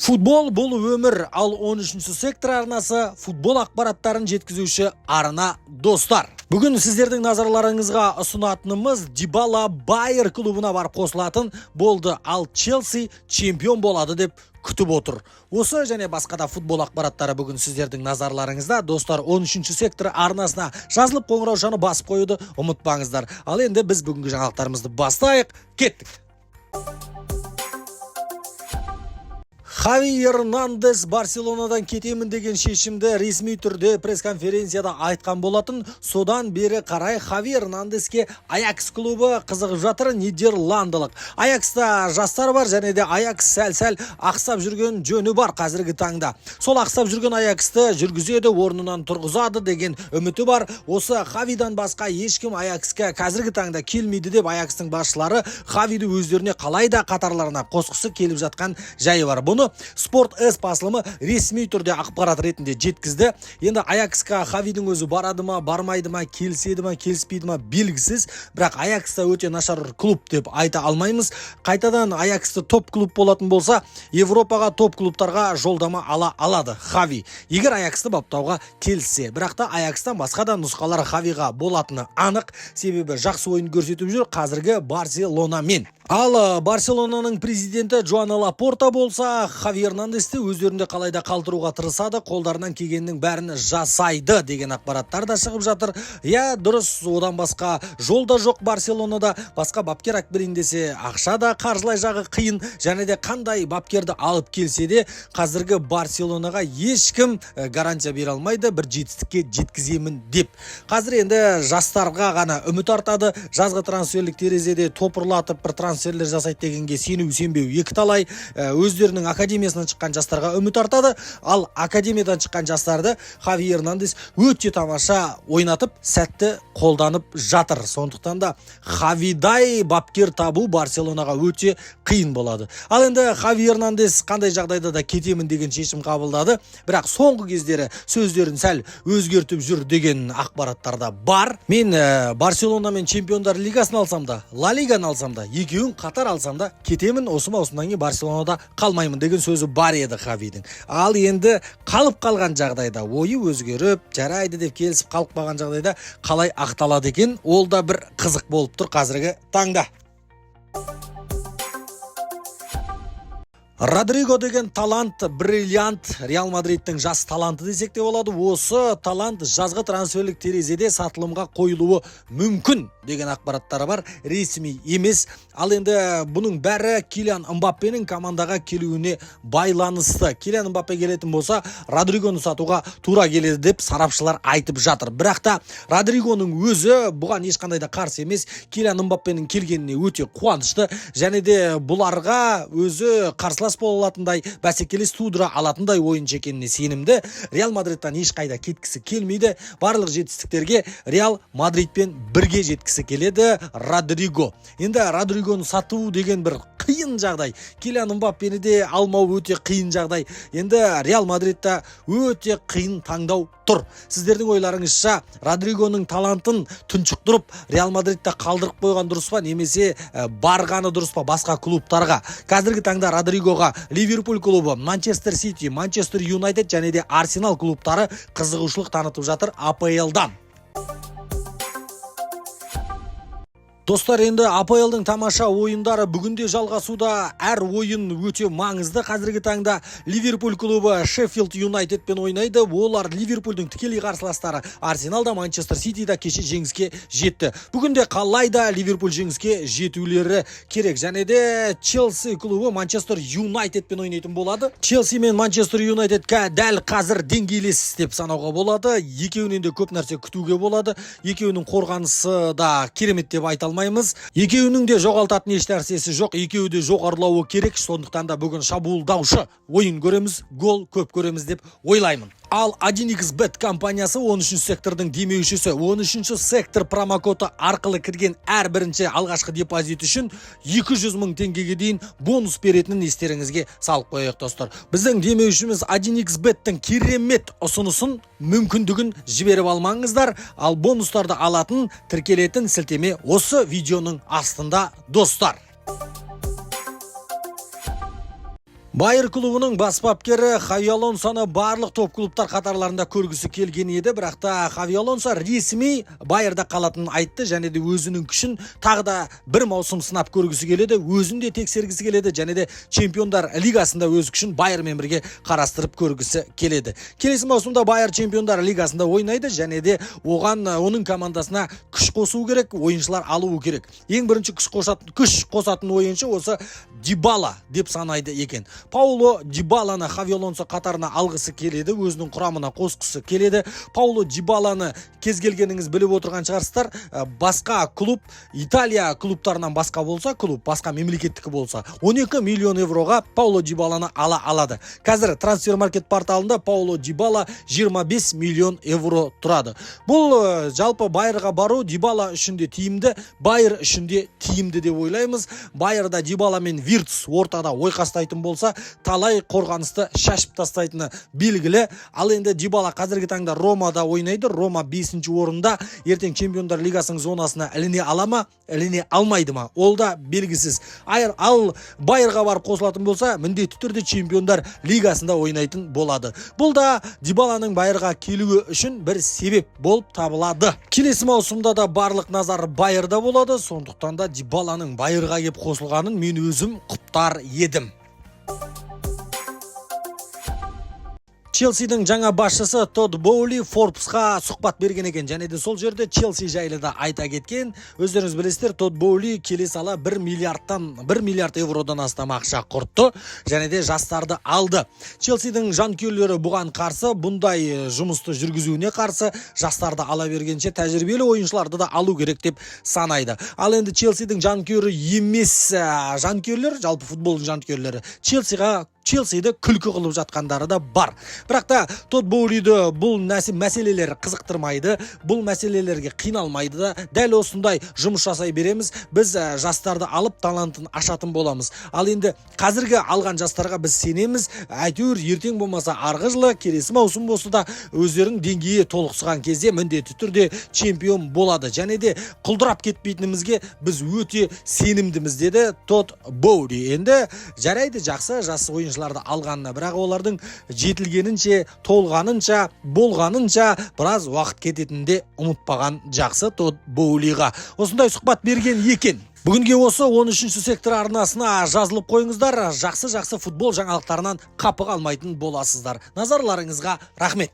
Футбол бұл өмір, ал 13 сектор арнасы футбол ақпараттарын жеткізуші арна, достар. Бүгін сіздердің назарларыңызға ұсынатынымыз: Дибала Байер клубына барып қосылатын болды, ал Челси чемпион болады деп күтіп отыр. Осы және басқа да футбол ақпараттары бүгін сіздердің назарларыңызда, достар. 13 сектор арнасына жазылып, қоңыраушаны басып қоюды ұмытпаңыздар. Ал енді біз бүгінгі жаңалықтарымызды бастайық, кеттік. Хави Эрнандес Барселонадан кетемін деген шешімді ресми түрде пресс-конференцияда айтқан болатын. Содан бері қарай Хави Эрнандеске Аякс клубы қызығып жатыр, нидерландылық. Аякста жастар бар және де Аякс сәл-сәл ақсап жүрген жөні бар қазіргі таңда. Сол ақсап жүрген Аяксты жүргізеді, орнынан тұрғызады деген үміті бар. Осы Хавидан басқа ешкім Аяксқа қазіргі таңда келмейді деп Аякстың басшылары Хавиді өздеріне қалай да қатарларына қосқысы келіп жатқан жайы бар. Бұны Спорт С басылымы ресми түрде ақпарат ретінде жеткізді. Енді Аяксқа Хавидің өзі барады ма, бармайды ма, келіседі ма, келіспейді ма, белгісіз. Бірақ Аякста өте нашар клуб деп айта алмаймыз. Қайтадан Аяксты топ клуб болатын болса, Европаға топ клубтарға жолдама ала алады Хави, егер Аяксты баптауға келіссе. Бірақ та Аякстан басқа да нұсқалар Хавиға болатыны анық, себебі жақсы ойын көрсетіп жүр қазіргі Барселонамен. Ал Барселонаның президенті Джоан Лапорта болса, Хави Эрнандесті өздерінде қалайда қалдыруға тырысады, қолдарынан келгеннің бәрін жасайды деген ақпараттар да шығып жатыр. Иә, дұрыс, одан басқа жол да жоқ Барселонада. Басқа бапкер әкелейін десе, ақша да қаржылай жағы қиын және де қандай бапкерді алып келсе де, қазіргі Барселонаға ешкім гарантия бере алмайды бір жетістікке жеткіземін деп. Қазір енді жастарға ғана үміт артады. Жазғы трансферлік терезеде топырлатып бір трансферлер жасайды дегенге сену сенбеу екі талай. Өздерінің академиясынан шыққан жастарға үміт артады. Ал академиядан шыққан жастарды Хави Эрнандес өте тамаша ойнатып, сәтті қолданып жатыр. Сондықтан да Хавидай бапкер табу Барселонаға өте қиын болады. Ал енді Хави Эрнандес қандай жағдайда да кетемін деген шешім қабылдады, бірақ соңғы кездері сөздерін сәл өзгертіп жүр деген ақпараттар да бар. Мен Барселона мен Чемпиондар лигасын алсам да, Ла Лиганы алсам да, екеуін қатар алсам да, кетемін осы маусымнан кейін, Барселонада қалмаймын деген сөзі бар еді Хавидің. Ал енді қалып қалған жағдайда, ойы өзгеріп, жарайды деп келісіп қалып қалған жағдайда қалай ақталады екен, ол да бір қызық болып тұр қазіргі таңда. Родриго деген талант, бриллиант, Реал Мадридтің жас таланты десек те болады. Осы талант жазғы трансферлік терезеде сатылымға қойылуы мүмкін деген ақпараттар бар, ресми емес. Ал енді бұның бәрі Килиан Мбаппенің командаға келуіне байланысты. Килиан Мбаппе келетін болса, Родригоны сатуға тура келеді деп сарапшылар айтып жатыр. Бірақ та Родригоның өзі бұған ешқандай да қарсы емес. Килиан Мбаппенің келгеніне өте қуанышты және де бұларға өзі қарсылас бола алатындай, бәсекелес тудыра алатындай ойыншы екеніне сенімді. Реал Мадридтан ешқайда кеткісі келмейді. Барлық жетістіктерге Реал Мадридпен бірге жеткісі келеді Родриго. Енді Родригоны сату деген бір қиын жағдай. Килиан Мбаппені де алмау өте қиын жағдай. Енді Реал Мадридта өте қиын таңдау тұр. Сіздердің ойларыңызша, Родригоның талантын тұншықтырып, Реал Мадридта қалдырып қойған дұрыс па немесе барғаны дұрыс па басқа клубтарға? Қазіргі таңда Родригоға Ливерпуль клубы, Манчестер Сити, Манчестер Юнайтед және де Арсенал клубтары қызығушылық танытып жатыр АПЛ-дан. Достар, енді АПЛ-дың тамаша ойындары бүгінде жалғасуда. Әр ойын өте маңызды. Қазіргі таңда Ливерпуль клубы Шеффилд Юнайтедпен ойнайды. Олар Ливерпульдің тікелей қарсыластары. Арсенал да, Манчестер Сити да кеше жеңіске жетті. Бүгінде қалай да Ливерпуль жеңіске жетулері керек. Және де Челси клубы Манчестер Юнайтедпен ойнайтын болады. Челси мен Манчестер Юнайтед дәл қазір деңгейлес деп санауға болады. Екеуінен де көп нәрсе күтуге болады. Екеуінің қорғанысы да керемет деп айта алмаймыз. Екеуінің де жоғалтатын еш нәрсесі жоқ, екеуі де жоғарылауы керек. Сондықтан да бүгін шабуылдаушы ойын көреміз, гол көп көреміз деп ойлаймын. Ал 1xBet компаниясы 13 сектордың демеушісі. 13 сектор промокоды арқылы кірген әр бірінші алғашқы депозит үшін 200 мың теңгеге дейін бонус беретінін естеріңізге салып қояйық, достар. Біздің демеушіміз 1xBet'тің керемет ұсынысын, мүмкіндігін жіберіп алмаңыздар. Ал бонустарды алатын, тіркелетін сілтеме осы видеоның астында, достар. Байер клубының бас бапкері Хави Алонсоны барлық топ клубтар қатарларында көргісі келген еді, бірақ та Хави Алонсо ресми Байерда қалатынын айтты және де өзінің күшін тағы да бір маусым сынап көргісі келеді, өзін де тексергісі келеді және де Чемпиондар лигасында өз күшін Байермен бірге қарастырып көргісі келеді. Келесі маусымда Байер Чемпиондар лигасында ойнайды және де оған, оның командасына күш қосу керек, ойыншылар алуы керек. Ең бірінші күш қосатын ойыншы осы Дибала деп санайды екен. Пауло Дибаланы Хави Алонсо қатарына алғысы келеді, өзінің құрамына қосқысы келеді. Пауло Дибаланы кез келгеніңіз біліп отырған шығарсыздар. Басқа клуб, Италия клубтарынан басқа болса, клуб басқа мемлекеттікі болса, 12 миллион евроға Пауло Дибаланы ала алады. Қазір Трансфер Маркет порталында Пауло Дибала 25 миллион евро тұрады. Бұл жалпы Байерға бару Дибала үшін де тиімді, Байер үшін де тиімді деп ойлаймыз. Байерда Дибала мен Виртс ортада ойқастайтын болса, талай қорғанысты шашып тастайтыны белгілі. Ал енді Дибала қазіргі таңда Ромада ойнайды. Рома бесінші орында. Ертең Чемпиондар лигасының зонасына іліне ала ма, іліне алмайды ма, ол да белгісіз. Ал Байерға барып қосылатын болса, міндетті түрде Чемпиондар лигасында ойнайтын болады. Бұл да Дибаланың Байерға келуі үшін бір себеп болып табылады. Келесі маусымда да барлық назар Байерда болады, сондықтан да Дибаланың Байерға келіп қосылғанын мен өзім құптар едім. Челсидің жаңа басшысы Тодд Боули Форбсқа сұхбат берген екен және де сол жерде Челси жайлы да айта кеткен. Өздеріңіз білесіздер, Тодд Боули келе сала 1 миллиардтан, 1 миллиард евродан астам ақша құртты және де жастарды алды. Челсидің жанкүйерлері бұған қарсы, бұндай жұмысты жүргізуіне қарсы, жастарды ала бергенше тәжірибелі ойыншыларды да алу керек деп санайды. Ал енді Челсидің жанкүйері емес жанкүйерлер, жалпы футболдың жанкүйерлері Челсиға, Челсиді күлкі қылып жатқандары да бар. Бірақ та Тодд Боулиді бұл мәселелер қызықтырмайды, бұл мәселелерге қиналмайды да. Дәл осындай жұмыс жасай береміз біз, жастарды алып, талантын ашатын боламыз. Ал енді қазіргі алған жастарға біз сенеміз, әйтеуір ертең болмаса арғы жылы, келесі маусым болса да, өздерінің деңгейі толықсыған кезде міндетті түрде чемпион болады және де құлдырап кетпейтінімізге біз өте сенімдіміз, деді Тодд Боули. Енді жарайды, жақсы, жас ойыншыларды алғанына, бірақ олардың жетілгенінше, толғанынша, болғанынша біраз уақыт кететінін де ұмытпаған жақсы. Тодд Боулиға осындай сұхбат берген екен. Бүгінге осы. 13 сектор арнасына жазылып қойыңыздар, жақсы жақсы футбол жаңалықтарынан қапы қалмайтын боласыздар. Назарларыңызға рахмет.